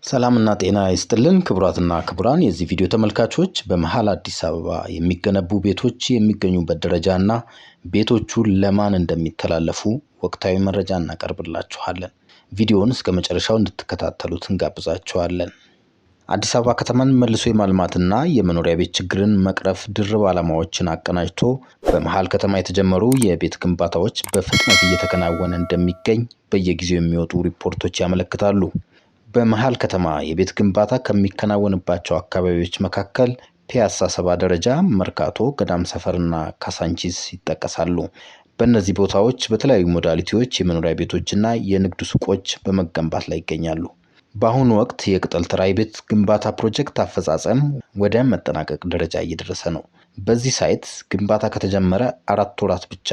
ሰላምና ጤና ይስጥልን ክቡራትና ክቡራን የዚህ ቪዲዮ ተመልካቾች፣ በመሃል አዲስ አበባ የሚገነቡ ቤቶች የሚገኙበት ደረጃና ቤቶቹ ለማን እንደሚተላለፉ ወቅታዊ መረጃ እናቀርብላችኋለን። ቪዲዮውን እስከ መጨረሻው እንድትከታተሉት እንጋብዛችኋለን። አዲስ አበባ ከተማን መልሶ የማልማትና የመኖሪያ ቤት ችግርን መቅረፍ ድርብ ዓላማዎችን አቀናጅቶ በመሃል ከተማ የተጀመሩ የቤት ግንባታዎች በፍጥነት እየተከናወነ እንደሚገኝ በየጊዜው የሚወጡ ሪፖርቶች ያመለክታሉ። በመሃል ከተማ የቤት ግንባታ ከሚከናወንባቸው አካባቢዎች መካከል ፒያሳ ሰባ ደረጃ፣ መርካቶ፣ ገዳም ሰፈርና ካሳንቺስ ይጠቀሳሉ። በእነዚህ ቦታዎች በተለያዩ modality ዎች የመኖሪያ ቤቶችና የንግድ ሱቆች በመገንባት ላይ ይገኛሉ። በአሁኑ ወቅት የቅጠል ተራ የቤት ግንባታ ፕሮጀክት አፈጻጸም ወደ መጠናቀቅ ደረጃ እየደረሰ ነው። በዚህ site ግንባታ ከተጀመረ 4 ወራት ብቻ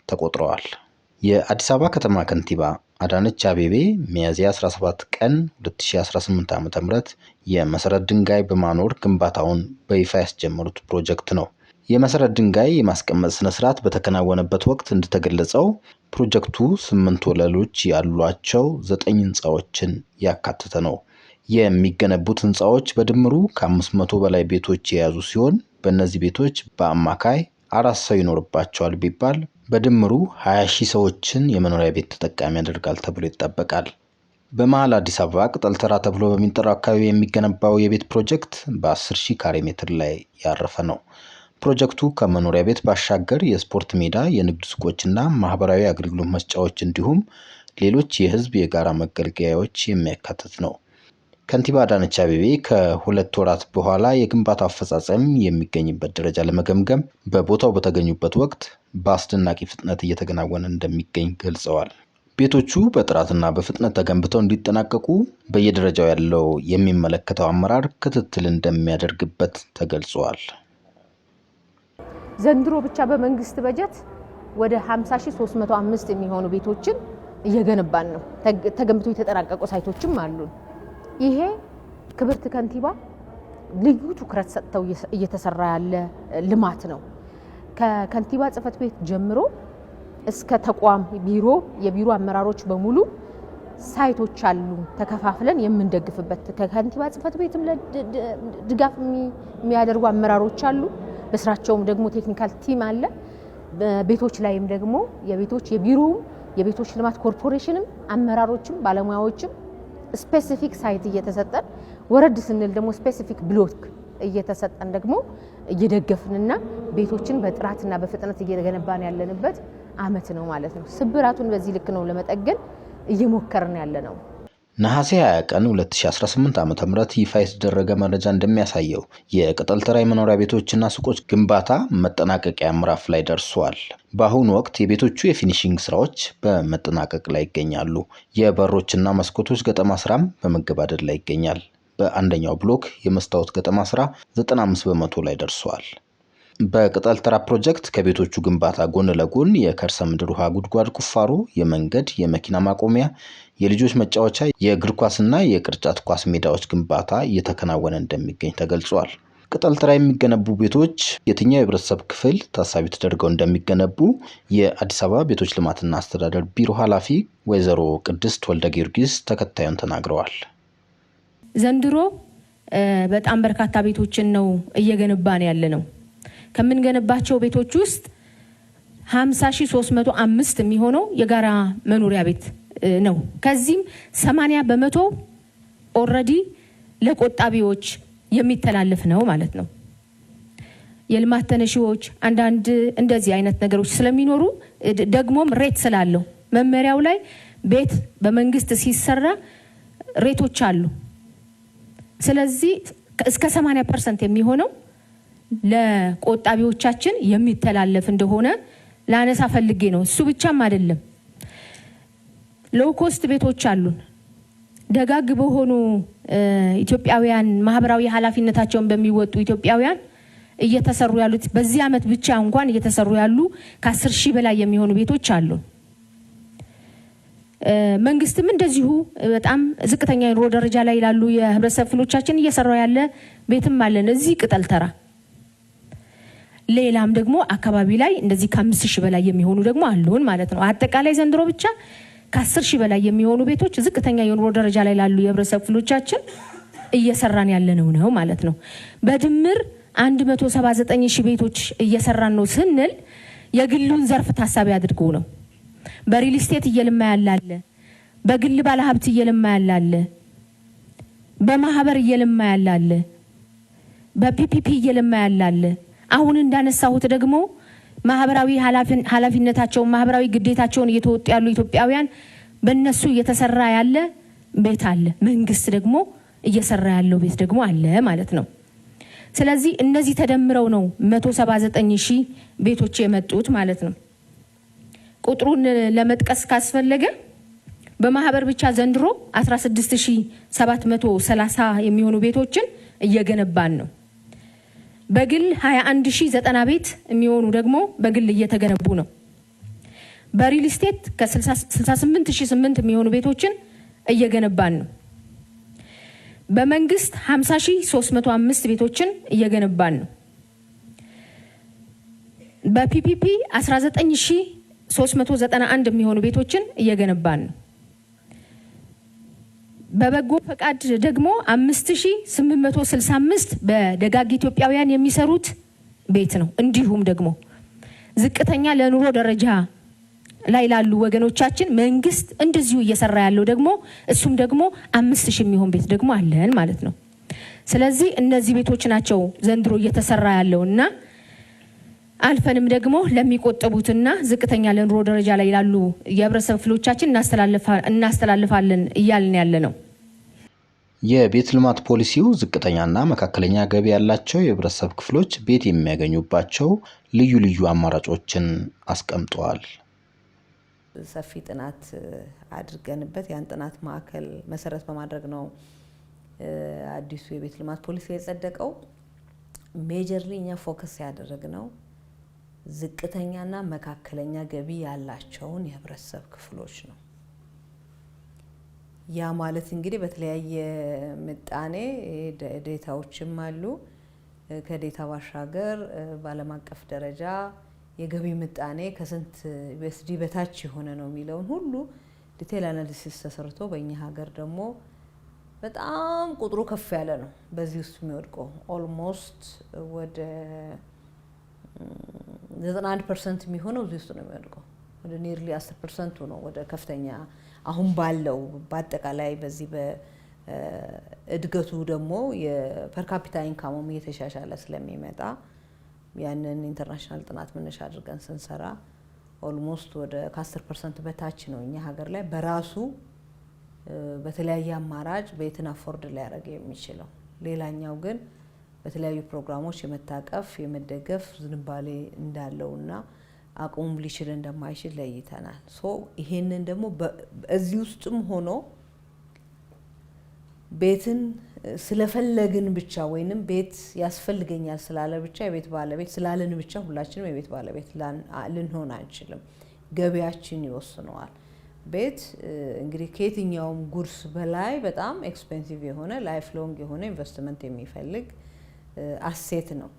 ተቆጥረዋል። የአዲስ አበባ ከተማ ከንቲባ አዳነች አቤቤ ሚያዝያ 17 ቀን 2018 ዓ.ም የመሰረት ድንጋይ በማኖር ግንባታውን በይፋ ያስጀመሩት ፕሮጀክት ነው። የመሰረት ድንጋይ የማስቀመጥ ስነ ስርዓት በተከናወነበት ወቅት እንደተገለጸው ፕሮጀክቱ ስምንት ወለሎች ያሏቸው ዘጠኝ ህንፃዎችን ያካተተ ነው። የሚገነቡት ህንፃዎች በድምሩ ከ500 በላይ ቤቶች የያዙ ሲሆን፣ በእነዚህ ቤቶች በአማካይ አራት ሰው ይኖርባቸዋል ቢባል በድምሩ 20 ሺህ ሰዎችን የመኖሪያ ቤት ተጠቃሚ ያደርጋል ተብሎ ይጠበቃል። በመሃል አዲስ አበባ ቅጠል ተራ ተብሎ በሚጠራው አካባቢ የሚገነባው የቤት ፕሮጀክት በ10 ሺህ ካሬ ሜትር ላይ ያረፈ ነው። ፕሮጀክቱ ከመኖሪያ ቤት ባሻገር የስፖርት ሜዳ፣ የንግድ ሱቆችና ማህበራዊ አገልግሎት መስጫዎች እንዲሁም ሌሎች የህዝብ የጋራ መገልገያዎች የሚያካትት ነው። ከንቲባ አዳነች አቤቤ ከ2 ወራት በኋላ የግንባታው አፈጻጸም የሚገኝበት ደረጃ ለመገምገም በቦታው በተገኙበት ወቅት በአስደናቂ ፍጥነት እየተከናወነ እንደሚገኝ ገልጸዋል። ቤቶቹ በጥራትና በፍጥነት ተገንብተው እንዲጠናቀቁ በየደረጃው ያለው የሚመለከተው አመራር ክትትል እንደሚያደርግበት ተገልጿል። ዘንድሮ ብቻ በመንግስት በጀት ወደ 50,305 የሚሆኑ ቤቶችን እየገነባን ነው። ተገንብቶ የተጠናቀቁ site ኦችም አሉን። ይሄ ክብርት ከንቲባ ልዩ ትኩረት ሰጥተው እየተሰራ ያለ ልማት ነው። ከከንቲባ ጽሕፈት ቤት ጀምሮ እስከ ተቋም ቢሮ፣ የቢሮ አመራሮች በሙሉ site ኦች አሉ ተከፋፍለን የምንደግፍበት። ከከንቲባ ጽሕፈት ቤትም ድጋፍ የሚያደርጉ አመራሮች አሉ። በስራቸውም ደግሞ technical team አለ። ቤቶች ላይም ደግሞ የቤቶች የቢሮውም የቤቶች ልማት ኮርፖሬሽንም አመራሮችም ባለሙያዎችም specific site እየተሰጠን፣ ወረድ ስንል ደግሞ specific block እየተሰጠን ደግሞ እየደገፍንና ቤቶችን በጥራትና በፍጥነት እየገነባን ያለንበት አመት ነው ማለት ነው። ስብራቱን በዚህ ልክ ነው ለመጠገን እየሞከርን ያለ ነው። ነሐሴ 20 ቀን 2018 ዓ.ም ይፋ የተደረገ መረጃ እንደሚያሳየው የቅጠል ተራ የመኖሪያ ቤቶችና ሱቆች ግንባታ መጠናቀቂያ ምዕራፍ ላይ ደርሷል። በአሁኑ ወቅት የቤቶቹ የ finishing ስራዎች በመጠናቀቅ ላይ ይገኛሉ። የበሮችና መስኮቶች ገጠማ ስራም በመገባደድ ላይ ይገኛል። በአንደኛው ብሎክ የመስታወት ገጠማ ስራ 95% ላይ ደርሷል። በቅጠል ተራ ፕሮጀክት ከቤቶቹ ግንባታ ጎን ለጎን የከርሰ ምድር ውሃ ጉድጓድ ቁፋሮ፣ የመንገድ፣ የመኪና ማቆሚያ፣ የልጆች መጫወቻ፣ የእግር ኳስና የቅርጫት ኳስ ሜዳዎች ግንባታ እየተከናወነ እንደሚገኝ ተገልጿል። ቅጠል ተራ የሚገነቡ ቤቶች የትኛው የህብረተሰብ ክፍል ታሳቢ ተደርገው እንደሚገነቡ የአዲስ አበባ ቤቶች ልማትና አስተዳደር ቢሮ ኃላፊ ወይዘሮ ቅድስት ወልደ ጊዮርጊስ ተከታዩን ተናግረዋል። ዘንድሮ በጣም በርካታ ቤቶችን ነው እየገነባን ያለ ነው። ከምንገነባቸው ቤቶች ውስጥ 50,305 የሚሆነው የጋራ መኖሪያ ቤት ነው። ከዚህም 80% already ለቆጣቢዎች የሚተላለፍ ነው ማለት ነው። የልማት ተነሺዎች አንዳንድ እንደዚህ አይነት ነገሮች ስለሚኖሩ፣ ደግሞም rate ስላለው፣ መመሪያው ላይ ቤት በመንግስት ሲሰራ rate ኦች አሉ። ስለዚህ እስከ 80% የሚሆነው ለቆጣቢዎቻችን የሚተላለፍ እንደሆነ ላነሳ ፈልጌ ነው። እሱ ብቻም አይደለም። Low cost ቤቶች አሉን። ደጋግ በሆኑ ኢትዮጵያውያን፣ ማህበራዊ ኃላፊነታቸውን በሚወጡ ኢትዮጵያውያን እየተሰሩ ያሉት፣ በዚህ ዓመት ብቻ እንኳን እየተሰሩ ያሉ ከ10,000 በላይ የሚሆኑ ቤቶች አሉ። መንግስትም እንደዚሁ በጣም ዝቅተኛ የኑሮ ደረጃ ላይ ላሉ የህብረተሰብ ክፍሎቻችን እየሰራው ያለ ቤትም አለን እዚህ ቅጠል ተራ። ሌላም ደግሞ አካባቢ ላይ እንደዚህ ከ5,000 በላይ የሚሆኑ ደግሞ አሉን ማለት ነው። አጠቃላይ ዘንድሮ ብቻ ከ10 ሺህ በላይ የሚሆኑ ቤቶች ዝቅተኛ የኑሮ ደረጃ ላይ ላሉ የህብረተሰብ ክፍሎቻችን እየሰራን ያለነው ነው ማለት ነው። በድምር 179 ሺህ ቤቶች እየሰራን ነው ስንል የግሉን ዘርፍ ታሳቢ አድርጎ ነው። በሪል ስቴት እየለማ ያለ አለ፣ በግል ባለሀብት እየለማ ያለ አለ፣ በማህበር እየለማ ያለ አለ፣ በ PPP እየለማ ያለ አለ። አሁን እንዳነሳሁት ደግሞ ማህበራዊ ኃላፊነታቸውን፣ ማህበራዊ ግዴታቸውን እየተወጡ ያሉ ኢትዮጵያውያን በእነሱ እየተሰራ ያለ ቤት አለ። መንግስት ደግሞ እየሰራ ያለው ቤት ደግሞ አለ ማለት ነው። ስለዚህ እነዚህ ተደምረው ነው 179 ሺህ ቤቶች የመጡት ማለት ነው። ቁጥሩን ለመጥቀስ ካስፈለገ በማህበር ብቻ ዘንድሮ 16,730 የሚሆኑ ቤቶችን እየገነባን ነው። በግል 21,090 ቤት የሚሆኑ ደግሞ በግል እየተገነቡ ነው። በሪል ስቴት ከ68,008 የሚሆኑ ቤቶችን እየገነባን ነው። በመንግስት 50,305 ቤቶችን እየገነባን ነው። በ PPP 19,391 የሚሆኑ ቤቶችን እየገነባን ነው። በበጎ ፈቃድ ደግሞ 5865 በደጋግ ኢትዮጵያውያን የሚሰሩት ቤት ነው። እንዲሁም ደግሞ ዝቅተኛ ለኑሮ ደረጃ ላይ ላሉ ወገኖቻችን መንግስት እንደዚሁ እየሰራ ያለው ደግሞ እሱም ደግሞ 5,000 የሚሆን ቤት ደግሞ አለን ማለት ነው። ስለዚህ እነዚህ ቤቶች ናቸው ዘንድሮ እየተሰራ ያለው እና አልፈንም ደግሞ ለሚቆጥቡትና ዝቅተኛ ለኑሮ ደረጃ ላይ ላሉ የህብረተሰብ ክፍሎቻችን እናስተላልፋለን እያልን ያለ ነው። የቤት ልማት ፖሊሲው ዝቅተኛና መካከለኛ ገቢ ያላቸው የህብረተሰብ ክፍሎች ቤት የሚያገኙባቸው ልዩ ልዩ አማራጮችን አስቀምጠዋል። ሰፊ ጥናት አድርገንበት ያን ጥናት ማዕከል መሰረት በማድረግ ነው አዲሱ የቤት ልማት ፖሊሲ የጸደቀው። Majorly እኛ focus ያደረግነው ዝቅተኛና መካከለኛ ገቢ ያላቸውን የህብረተሰብ ክፍሎች ነው። ያ ማለት እንግዲህ በተለያየ ምጣኔ data ዎችም አሉ። ከ data ባሻገር በዓለም አቀፍ ደረጃ የገቢ ምጣኔ ከስንት USD በታች የሆነ ነው የሚለውን ሁሉ detail analysis ተሰርቶ በእኛ ሀገር ደግሞ በጣም ቁጥሩ ከፍ ያለ ነው። በዚህ ውስጥ የሚወድቀው almost ወደ 91% የሚሆነው እዚህ ውስጥ ነው የሚወድቀው። ወደ nearly 10% ኡ ነው ወደ ከፍተኛ አሁን ባለው በአጠቃላይ በዚህ በእድገቱ ደግሞ የ per capita income ኡም እየተሻሻለ ስለሚመጣ ያንን international ጥናት መነሻ አድርገን ስንሰራ almost ወደ ከ10% በታች ነው እኛ ሀገር ላይ በራሱ በተለያየ አማራጭ ቤትን afford ሊያደርግ የሚችለው። ሌላኛው ግን በተለያዩ ፕሮግራሞች የመታቀፍ፣ የመደገፍ ዝንባሌ እንዳለውና አቅሙም ሊችል እንደማይችል ለይተናል። So ይሄንን ደግሞ እዚህ ውስጥም ሆኖ ቤትን ስለፈለግን ብቻ ወይንም ቤት ያስፈልገኛል ስላለ ብቻ የቤት ባለቤት ስላልን ብቻ ሁላችንም የቤት ባለቤት ልንሆን አንችልም። ገቢያችን ይወስነዋል። ቤት እንግዲህ ከየትኛውም goods በላይ በጣም expensive የሆነ፣ lifelong የሆነ ኢንቨስትመንት የሚፈልግ asset ነው።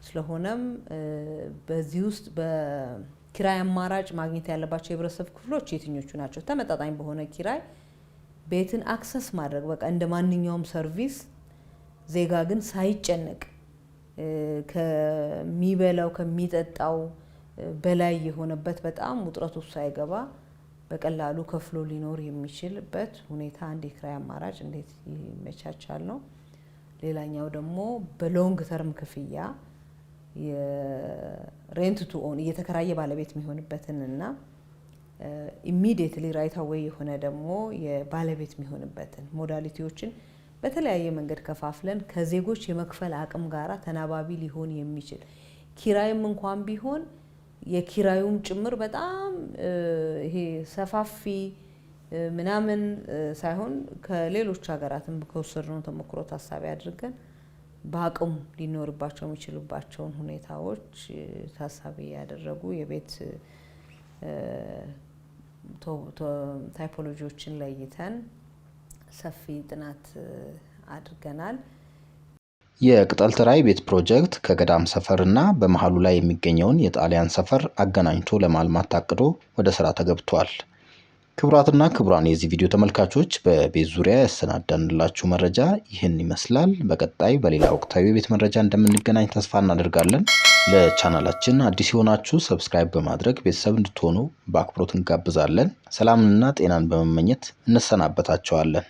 ስለሆነም በዚህ ውስጥ በኪራይ አማራጭ ማግኘት ያለባቸው የህብረተሰብ ክፍሎች የትኞቹ ናቸው? ተመጣጣኝ በሆነ ኪራይ ቤትን access ማድረግ በቃ እንደ ማንኛውም service ዜጋ ግን ሳይጨነቅ ከሚበላው ከሚጠጣው በላይ የሆነበት በጣም ውጥረት ውስጥ ሳይገባ በቀላሉ ከፍሎ ሊኖር የሚችልበት ሁኔታ አንድ የኪራይ አማራጭ እንዴት ይመቻቻል ነው። ሌላኛው ደግሞ በ long term ክፍያ የ rent to own እየተከራየ ባለቤት የሚሆንበትን እና immediately right away የሆነ ደግሞ የባለቤት የሚሆንበትን modality ዎችን በተለያየ መንገድ ከፋፍለን ከዜጎች የመክፈል አቅም ጋራ ተናባቢ ሊሆን የሚችል፣ ኪራይም እንኳን ቢሆን የኪራዩም ጭምር በጣም ይሄ ሰፋፊ ምናምን ሳይሆን ከሌሎች ሀገራትም ከወሰድነው ተሞክሮ ታሳቢ አድርገን በአቅሙ ሊኖርባቸው የሚችሉባቸውን ሁኔታዎች ታሳቢ ያደረጉ የቤት typology ዎችን ለይተን ሰፊ ጥናት አድርገናል። የቅጠል ተራ የቤት ፕሮጀክት ከገዳም ሰፈርና በመሃሉ ላይ የሚገኘውን የጣሊያን ሰፈር አገናኝቶ ለማልማት ታቅዶ ወደ ስራ ተገብቷል። ክቡራትና ክቡራን የዚህ ቪዲዮ ተመልካቾች፣ በቤት ዙሪያ ያሰናዳንላችሁ መረጃ ይህን ይመስላል። በቀጣይ በሌላ ወቅታዊ የቤት መረጃ እንደምንገናኝ ተስፋ እናደርጋለን። ለቻናላችን አዲስ የሆናችሁ subscribe በማድረግ ቤተሰብ እንድትሆኑ በአክብሮት እንጋብዛለን። ሰላምንና ጤናን በመመኘት እንሰናበታችኋለን።